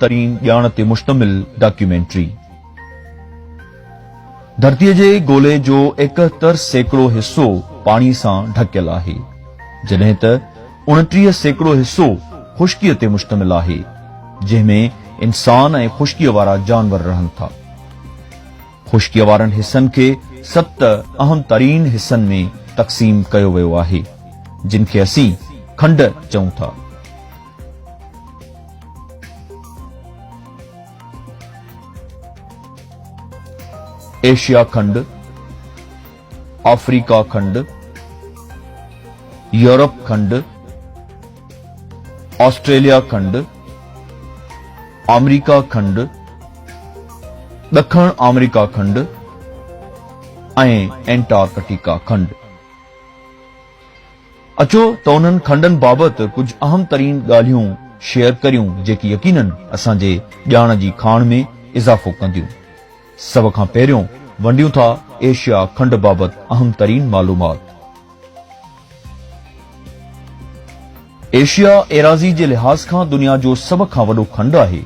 ترين ڄاڻ تي مشتمل ڊاڪيومينٽري. ڌرتيء جي گولي جو 71% حصو پاڻي سان ڍڪيل آهي، جڏهن ته 29% حصو خشڪيء تي مشتمل آهي، جنهن ۾ انسان ۽ خشڪيء وارا جانور رهن ٿا. خشڪيء وارن حصن کي ست اهم ترين حصن ۾ تقسيم ڪيو ويو آهي، جن کي اسين کنڊ چئون ٿا. ايشيا کنڊ، آفريڪا کنڊ، يورپ کنڊ، آسٽريليا کنڊ، آمريڪا کنڊ، ڏکڻ آمريڪا کنڊ ۽ انٽارڪٽيڪا کنڊ. اچو ته انهن کنڊن بابت ڪجهه اهم ترين ڳالهيون شيئر ڪريون جيڪي يقينن اسان جي ڄاڻ جي کاڻ ۾ اضافو ڪنديون. سڀ کان پهريون ونڊيون ٿا ايشيا کنڊ بابت اهم ترين معلومات. ايشيا ايراضي جي لحاظ کان دنيا جو سڀ کان وڏو کنڊ آهي.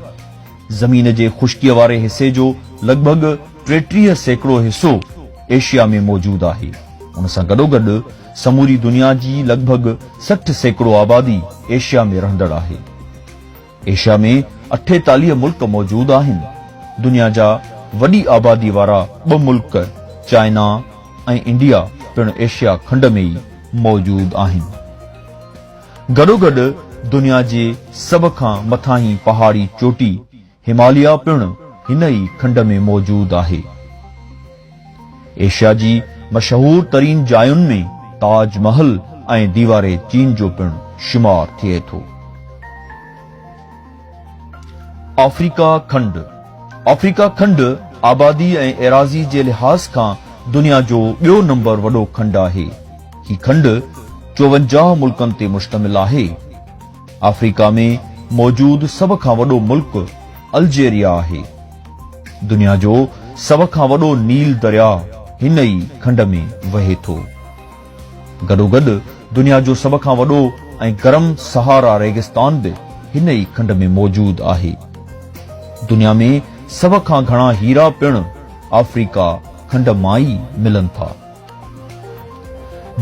زمين جي خشڪيء واري حصي جو لڳ ڀڳ 33% حصو ايشيا ۾ موجود آهي. ان سان گڏوگڏ سموري دنيا جي لڳ ڀڳ 60% آبادي ايشيا ۾ رهندڙ آهي. ايشيا ۾ 48 ملڪ موجود آهن. دنيا جا وڏي آبادي وارا ٻه ملڪ چائنا ۽ انڊيا پڻ ايشيا کنڊ ۾ ئي موجود آهن. گڏوگڏ دنيا جي سڀ کان مٿاهين پهاڙي چوٽي هماليه پڻ هن ئي کنڊ ۾ موجود آهي. ايشيا جي مشهور ترين جاين ۾ تاج محل ۽ ديوار چين جو پڻ شمار ٿئي ٿو. آفريڪا کنڊ، آفريڪا کنڊ آبادي ۽ ايراضي جي لحاظ کان دنيا جو ٻيو نمبر وڏو کنڊ آهي. هي کنڊ 54 ملڪن تي مشتمل آهي. آفريڪا ۾ موجود سڀ کان وڏو ملڪ الجيريا آهي. دنيا جو سڀ کان وڏو نيل درياء هن ئي کنڊ ۾ وهي ٿو. گڏوگڏ دنيا جو سڀ کان وڏو ۽ گرم سهارا ريگستان به هن ئي کنڊ ۾ موجود آهي. دنيا ۾ سڀ کان گهڻا هيرا پڻ آفريڪا کنڊ مان ئي ملن ٿا.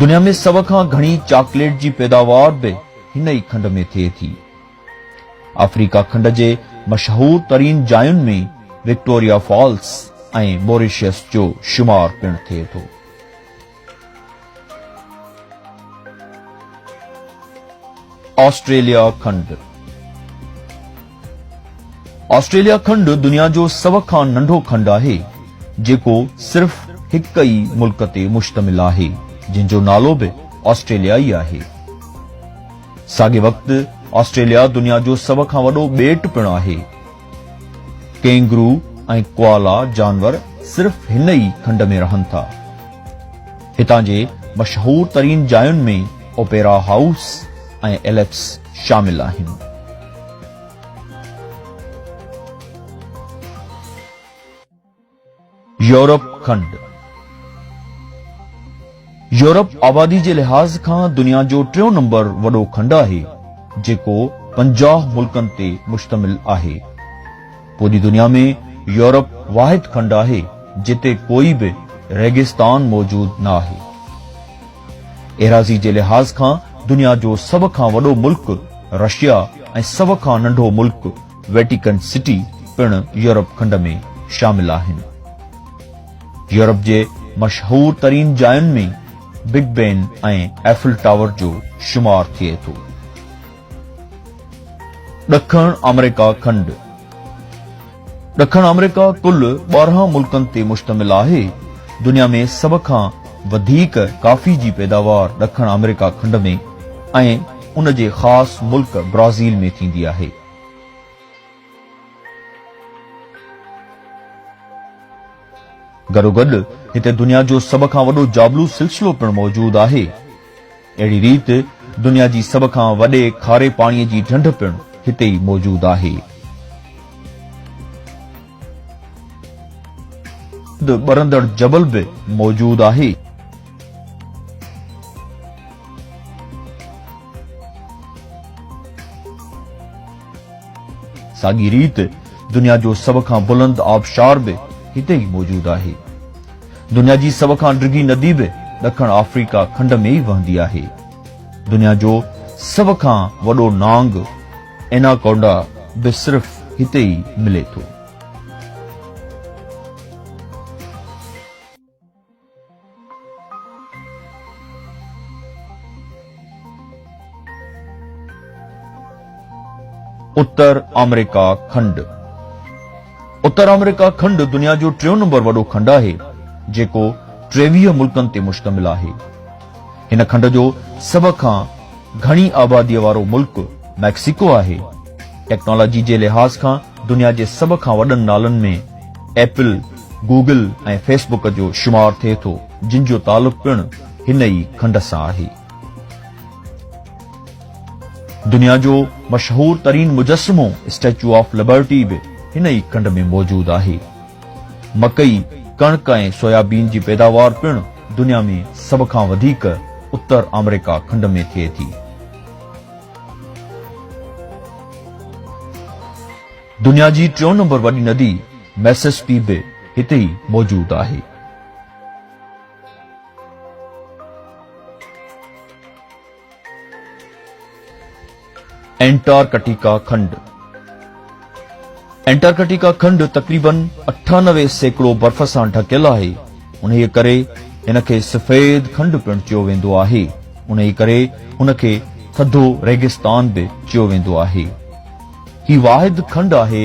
دنيا ۾ سڀ کان گهڻي چاڪليٽ جي پيداوار به هن ئي کنڊ ۾ ٿئي ٿي. آفريڪا کنڊ جي مشهور ترين جاين ۾ وڪٽوريا فالس ۽ موريشس جو شمار پڻ ٿئي ٿو. آسٽريليا کنڊ، آسٽريليا کنڊ دنيا جو سڀ کان ننڍو کنڊ آهي، جيڪو صرف هڪ ئي ملڪ تي مشتمل آهي، جنهن جو نالو به آسٽريليا ئي آهي. ساڳئي وقت آسٽريليا دنيا جو سڀ کان وڏو ٻيٽ پڻ آهي. ڪينگرو ۽ ڪوالا جانور صرف هن ئي کنڊ ۾ رهن ٿا. هتان جي مشهور ترين جاين ۾ اوپيرا هائوس ۽ ايلپس شامل آهن. يورپ کنڊ، يورپ آبادي جي لحاظ کان دنيا جو ٽيون نمبر وڏو کنڊ آهي، جيڪو 50 ملڪن تي مشتمل آهي. پوري دنيا ۾ يورپ واحد کنڊ آهي، جتي ڪوئي به ريگستان موجود نه آهي. ايراضي جي لحاظ کان دنيا جو سڀ کان وڏو ملڪ رشيا ۽ سڀ کان ننڍو ملڪ ويٽيڪن سٽي پڻ يورپ کنڊ ۾ شامل آهن. يورپ جي مشهور ترين جاين ۾ بگ بين ۽ ايفل ٽاور جو شمار ٿئي ٿو. ڏکڻ آمريڪا کنڊ، ڏکڻ آمريڪا ڪل 12 ملڪن تي مشتمل آهي. دنيا ۾ سڀ کان وڌيڪ ڪافي جي پيداوار ڏکڻ آمريڪا کنڊ ۾ ۽ ان جي خاص ملڪ برازيل ۾ ٿيندي آهي. گڏوگڏ هتي دنيا جو سڀ کان وڏو جابلو سلسلو پڻ موجود آهي. اهڙي ريت دنيا جي سڀ کان وڏي کاري پاڻي جي ڍنڍ پڻ هتي ئي موجود آهي. ٻرندڙ جبل به موجود آهي. ساڳي ريت دنيا جو سڀ کان بلند آبشار به هتي ئي موجود آهي. دنيا جي سڀ کان ڊگهي ندي به ڏکڻ آفريڪا کنڊ ۾ ئي وهندي آهي. دنيا جو سڀ کان وڏو نانگ ايناڪونڊا به صرف هتي ئي ملي ٿو. اتر آمريڪا کنڊ، اتر آمريڪا کنڊ دنيا جو ٽيون نمبر وڏو کنڊ آهي، جيڪو 23 ملڪن تي مشتمل آهي. هن کنڊ جو سڀ کان گهڻي آباديء وارو ملڪ ميڪسيڪو آهي. ٽيڪنالاجي جي لحاظ کان دنيا جي سڀ کان وڏن نالن ۾ ايپل، گوگل ۽ فيس بڪ جو شمار ٿئي ٿو، جن جو تعلق پڻ هن ئي کنڊ سان آهي. دنيا جو مشهور ترين مجسمو اسٽيچو آف لبرٽي به هن ئي کنڊ ۾ موجود آهي. مڪئي، ڪڻڪ ۽ سويابين جي پيداوار پڻ دنيا ۾ سڀ کان وڌيڪ اتر آمريڪا کنڊ ۾ ٿئي ٿي. دنيا جي ٽيون نمبر وڏي ندي ميسيسپي به هتي ئي موجود آهي. انٽارڪٽيڪا کنڊ، انٽارڪٽيڪا کنڊ تقريباً 98% برف سان ڍڪيل آهي، انهيء ڪري هن کي سفيد کنڊ پڻ چيو ويندو آهي. انهيء ڪري هن کي ٿڌو ريگستان به چيو ويندو آهي. هي واحد کنڊ آهي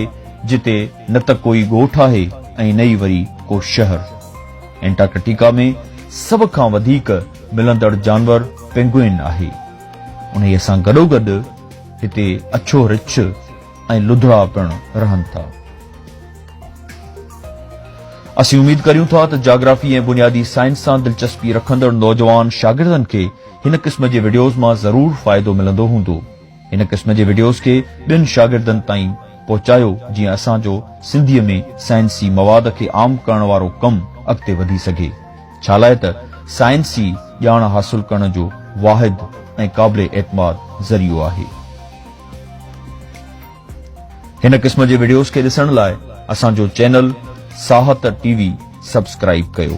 جتي نه ته ڪوئي ڳوٺ آهي ۽ نه ئي وري ڪو شهر. انٽارڪٽيڪا ۾ سڀ کان وڌيڪ ملندڙ جانور پينگوئن آهي. انهيء سان گڏوگڏ هتي اڇو رڇ ۽ لڌڙا پڻ رهن ٿا. اسين اميد ڪريون ٿا ته جاگرافي ۽ بنيادي سائنس سان دلچسپي رکندڙ نوجوان شاگردن کي هن قسم جي وڊيوز مان ضرور فائدو ملندو هوندو. هن قسم جي وڊيوز کي ٻين شاگردن تائين پهچايو جيئن اسان جو سنڌيء ۾ سائنسي مواد کي عام ڪرڻ وارو ڪم اڳتي وڌي سگهي. ڇالاء ته سائنس ئي ڄاڻ حاصل ڪرڻ جو واحد ۽ قابل اعتماد ذريعو آهي. هن قسم جي وڊيوز کي ڏسڻ لاء اسان جو channel Sahat T V subscribe ڪيو.